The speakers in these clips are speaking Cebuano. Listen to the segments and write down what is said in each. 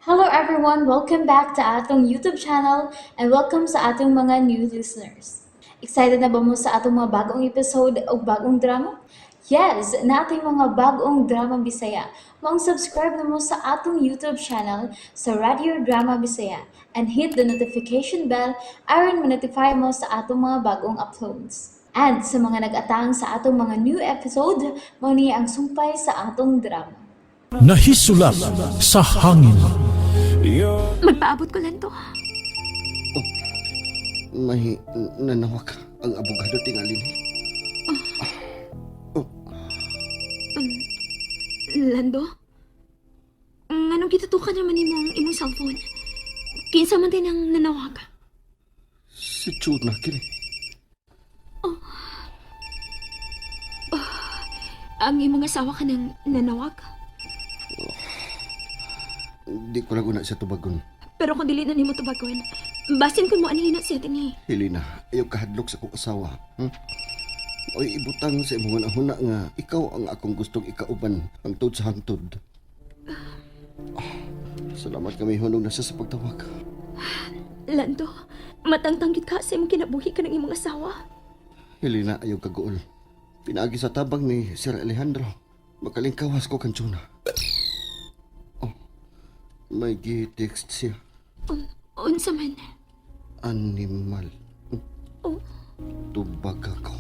Hello everyone! Welcome back to atong YouTube channel and welcome sa atong mga new listeners. Excited na ba mo sa atong mga bagong episode o bagong drama? Yes! Natin mga bagong drama Bisaya. Maong subscribe na mo sa atong YouTube channel sa Radio Drama Bisaya and hit the notification bell aron ma-notify mo sa atong mga bagong uploads. And sa mga nag-atang sa atong mga new episode, mao ni ang sumpay sa atong drama. Nahisulat sa hangin. Magpaabot ko lang to. May nanawag ang abogado tingali ni. Lando? Nganong gitutukan naman nimo ang imong cellphone? Kinsa man din ang nanawag? Si Chuna kini. Ang imong asawa ka nang nanawag? Di ko lang una siya tubagon. Pero kung dili na nimo tubagon, basin kun mo anhin na siya dinhi. Helena, ayaw kahadlok sa akong asawa. Oy, ibutang sa imong hunahuna nga ikaw ang akong gustong ikauban hangtod sa hangtod. Ah, salamat kami hunong nasa sa pagtawag. Lando, matangtanggit ka sa imong kinabuhi ka ng imong asawa. Helena, ayaw kaguol. Pinaagi sa tabang ni Sir Alejandro. Makalingkawas ko kan Chuna. Oh, may gi-text siya. Unsa man? Animal. Oh. Tubag ako.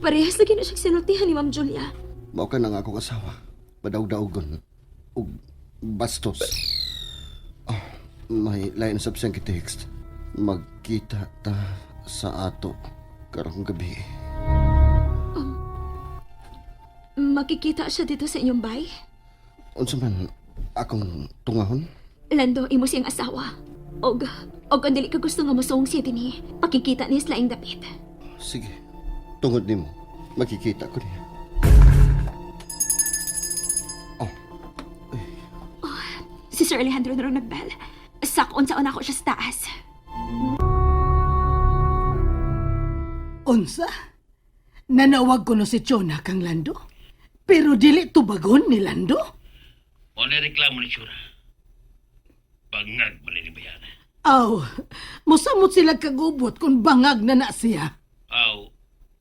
Parehas lagi na siyang sinultihan ni Ma'am Julia. Mao ka na nga akong asawa. Padaog-daogon. Ug bastos. Ah, may lain sab siyang text. Magkita ta sa ato karong gabi. Makikita siya dito sa inyong bay? Unsa man akong tungahon? Lando, imo siyang asawa. Og, og kung dili ka gusto nga mosong siya dinhi, pakikita niya sa laing dapit. Sige. Tungod nimo, makikita ko niya. Oh, Si Sir Alejandro na rin nagbell. Sakon sa ako siya sa taas. Unsa? Nanawag ko no si Chona kang Lando? Pero dili tubagon ni Lando? O reklamo ni Chura. Bangag man ni Bayana. Aw, musamot sila kagubot kung bangag na na siya. Aw,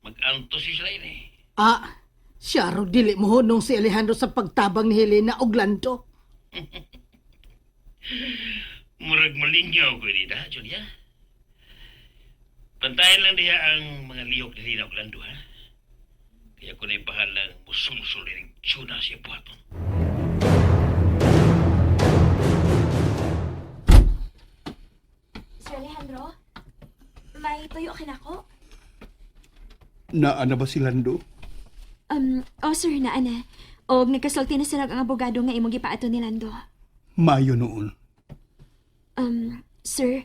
mag-anto si sila ini. Ah, siya ro dili mohunong si Alejandro sa pagtabang ni Helena og Lando. Murag malinyaw ko nida, Julia. Pantayan lang diha ang mga lihok ni Lina Orlando, ha? Kaya ko na'y bahalang musulsul ni Chuna siya buhaton. Sir Alejandro, may tuyo ka na ako? Naa na ba si Lando? Oh sir, naa na. Og nagkasulti na sila ang abogado nga imong gipaato ni Lando. Mayo noon. Sir,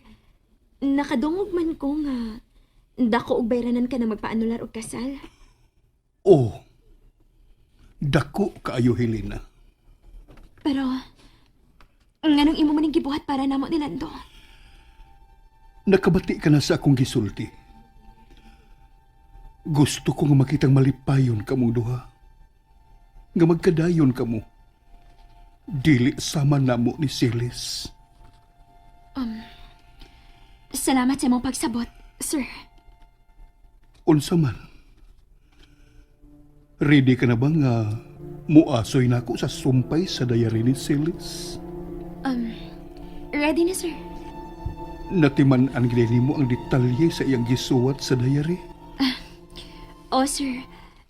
nakadungog man ko nga dako og bayranan ka na magpaanular og kasal. Oh, dako kaayo Helena. Pero, nganong imo man ning gibuhat para namo ni Lando? Nakabati ka na sa akong gisulti. Gusto ko nga makitang malipayon kamong duha. Nga magkadayon kamo. Dili sama namo ni Silis. Salamat sa imong pagsabot, sir. Unsa man. Ready ka na ba nga muasoy na ako sa sumpay sa dayari ni Silis? Ready na, sir. Natiman-an gid nimo ang detalye sa iyang gisuwat sa dayari. Oh, sir.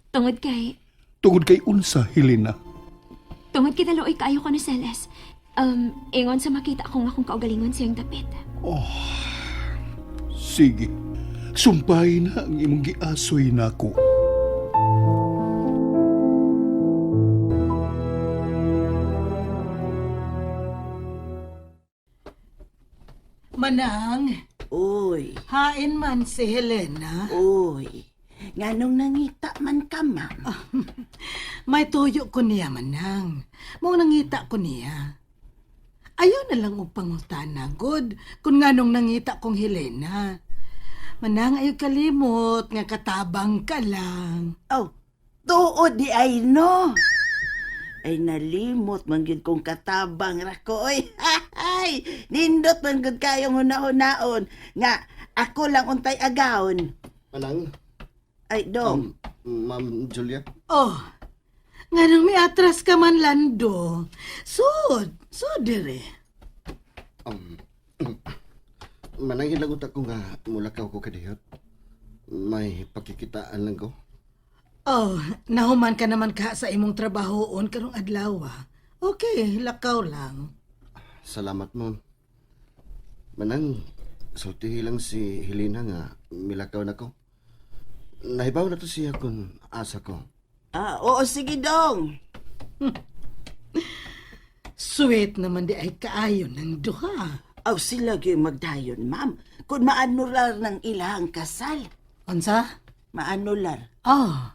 Tungod kay, Tungod kay unsa, Helena. tungod kay daluoy kaayo ko ni Celes. Ingon sa makita ko nga akong kaugalingon siyang dapit. Sige, sumpay na ang imong giasoy nako. Manang, Uy, hain man si Helena. uy. Nganong nangita man ka, ma'am? May tuyo ko niya, Manang. Mong nangita ko niya. Ayaw na lang og pangutana, good, kung nganong nangita kong Helena. Manang, ayaw kalimot, nga katabang ka lang. Oh, tuod di ay no. Ay nalimot man gyud kong katabang ra ko oy. Ay, nindot man gyud kayong hunahunaon nga ako lang untay agawon. Manang, Ay, dong. Ma'am Julia. Oh, nganong miatras ka man, Lando. Sud, sud dire. Manang hilagot ako nga mulakaw ko kadiyot. May pakikitaan lang ko. Oh, nahuman ka naman ka sa imong trabahoon karong adlaw. Ah. Okay, lakaw lang. Salamat, ma'am. Manang, sultihi lang si Helena nga milakaw na ko. Nahibaw na to siya kung asa ko. Ah, oo, sige dong. Sweet naman di ay kaayo ng duha. Aw, sila gyud magdayon, ma'am. Kung maanular ng ilahang kasal. Unsa? Maanular. Oh.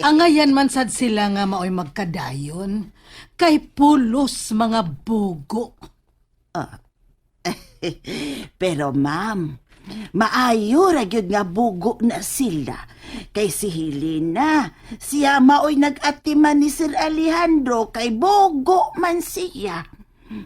Angayan man sad sila nga maoy magkadayon kay pulos mga bugo. Pero ma'am, maayo ra gyud nga bugo na sila. Kay si Helena, siya maoy nag-atiman ni Sir Alejandro kay bugo man siya.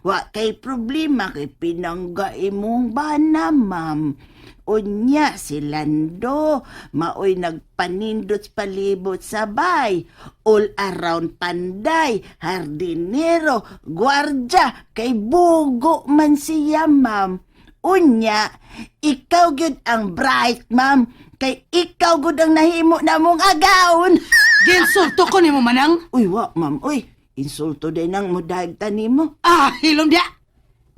Wa kay problema kay pinangga imong bana, ma'am. Unya si Lando, maoy nagpanindot palibot sa bay. All around panday, hardinero, gwardya, kay bugo man siya, ma'am. Unya, ikaw gyud ang bright, ma'am. Kay ikaw gud ang nahimo namong agaon. Ginsulto ko nimo manang. Uy, wa, ma'am. Uy, insulto din ang mudagta nimo. Ah, hilom diya.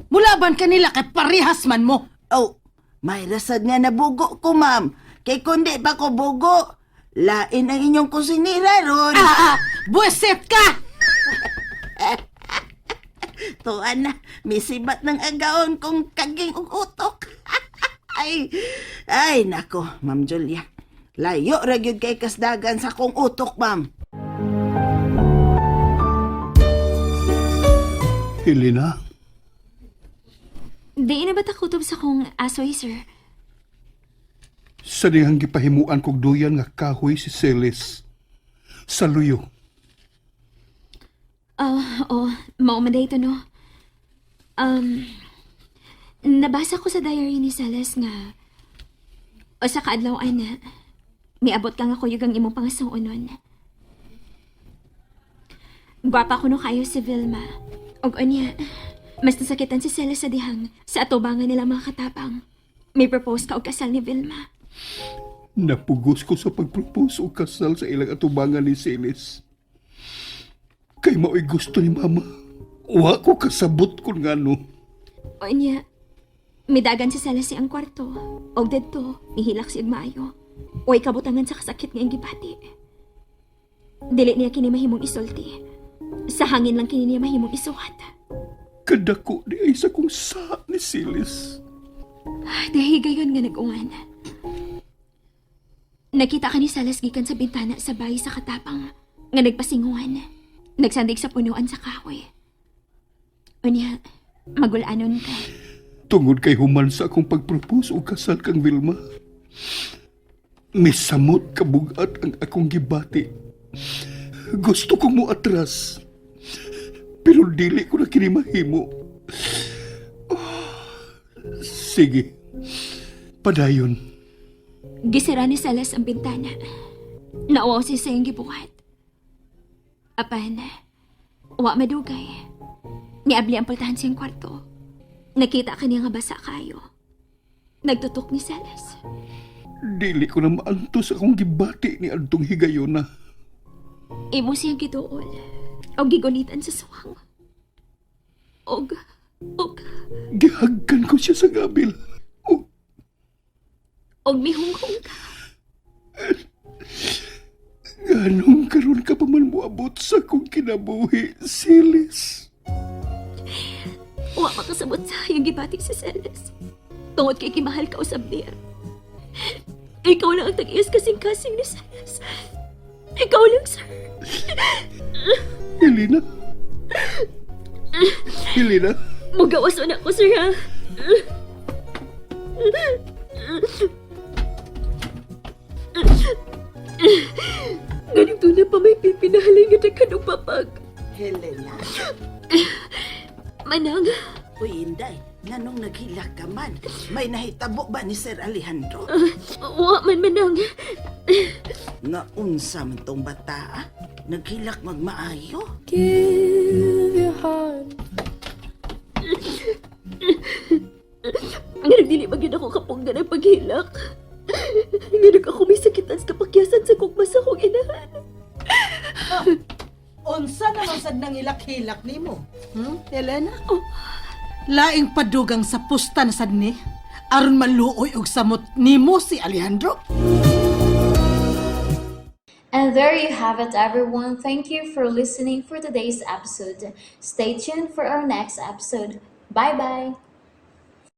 Mulaban kanila kay parehas man mo. Oh, may rasad nga nabugo ko, ma'am. Kay kundi pa ko bugo. Lain ang inyong kusinira ron. Ah, ah, buweset ka! Tuan na, misibat ng agaon kong kaging ug utok. Ay, ay nako, Ma'am Julia. Layo ra gyud kay kasdagan sa kong utok, ma'am. Helena, Di na ba takutob sa kong asoy, sir? sa dihang gipahimuan kog duyan nga kahoy si Celis. Sa luyo. Oh, oh, mao man ito, no? Um, nabasa ko sa diary ni Celes nga o sa kaadlaw na miabot ka nga kuyog ang imong pangasuonon. Gwapa kuno kayo si Vilma. Og unya, mas nasakitan si Celes sa dihang sa atubangan nila mga katapang. May propose ka og kasal ni Vilma. Napugos ko sa pagpropose og kasal sa ilang atubangan ni Celis. Kay mao'y gusto ni Mama. Wa ko kasabot kung ngano. Unya, midagan si Celes ang kwarto. Og didto, nihilak siya maayo. Uy, kabutangan sa kasakit nga iyang gibati. Dili niya kini mahimong isulti. Sa hangin lang kini niya mahimong isuwat. Kadako di ay sa kong sa ni Celis. Dahil gayon nga nag-uwan. Nakita ka ni Celes gikan sa bintana sa bahay sa katapang nga nagpasinguan. Nagsandig sa punuan sa kahoy. Unya, magulanon ka. Tungod kay human sa akong pagpropose og kasal kang Vilma. Misamot kabugat ang akong gibati. Gusto kong mo atras. Pero dili ko na kini mahimo. Ah, sige. Padayon. Gisira ni Celes ang bintana. Nauwaw siya sa iyang gibuhat. Apan, wa madugay. Niabli ang pultahan siyang kwarto. Nakita kaniya nga basa kayo. Nagtutok ni Celes. Dili ko na maantos akong gibati ni adtong higayona. Imo siyang giduol. O gigunitan sa suwang. Og, og, Gihagkan ko siya sa gabil. Og og mihunghong ka. ganong karon ka pa man moabot sa akong kinabuhi, Silis. Wa makasabot sa iyang gibati si Celes. Tungod kay kimahal ka usab niya. Ikaw lang ang tag-ias kasing-kasing ni Celes. Ikaw lang, sir. Helena. Helena. Mugawas na ako, sir, ha? Ganito na pa may pipinahalay nga daghan og papag. Helena. Manang, Uy, Inday, nganong naghilak ka man? May nahitabo ba ni Sir Alejandro? wa man manang. Nga unsa man tong bata, ah? Naghilak magmaayo? Nga dili ba gyud ako kapunggan ang paghilak. Nga ako may sakitan sa kapakyasan sa kugma sa akong inahan. Unsa naman sad nang ilak-hilak nimo? Helena? Laing padugang sa pusta na sad ni aron maluoy og samot nimo si Alejandro. And there you have it, everyone. Thank you for listening for today's episode. Stay tuned for our next episode. Bye bye.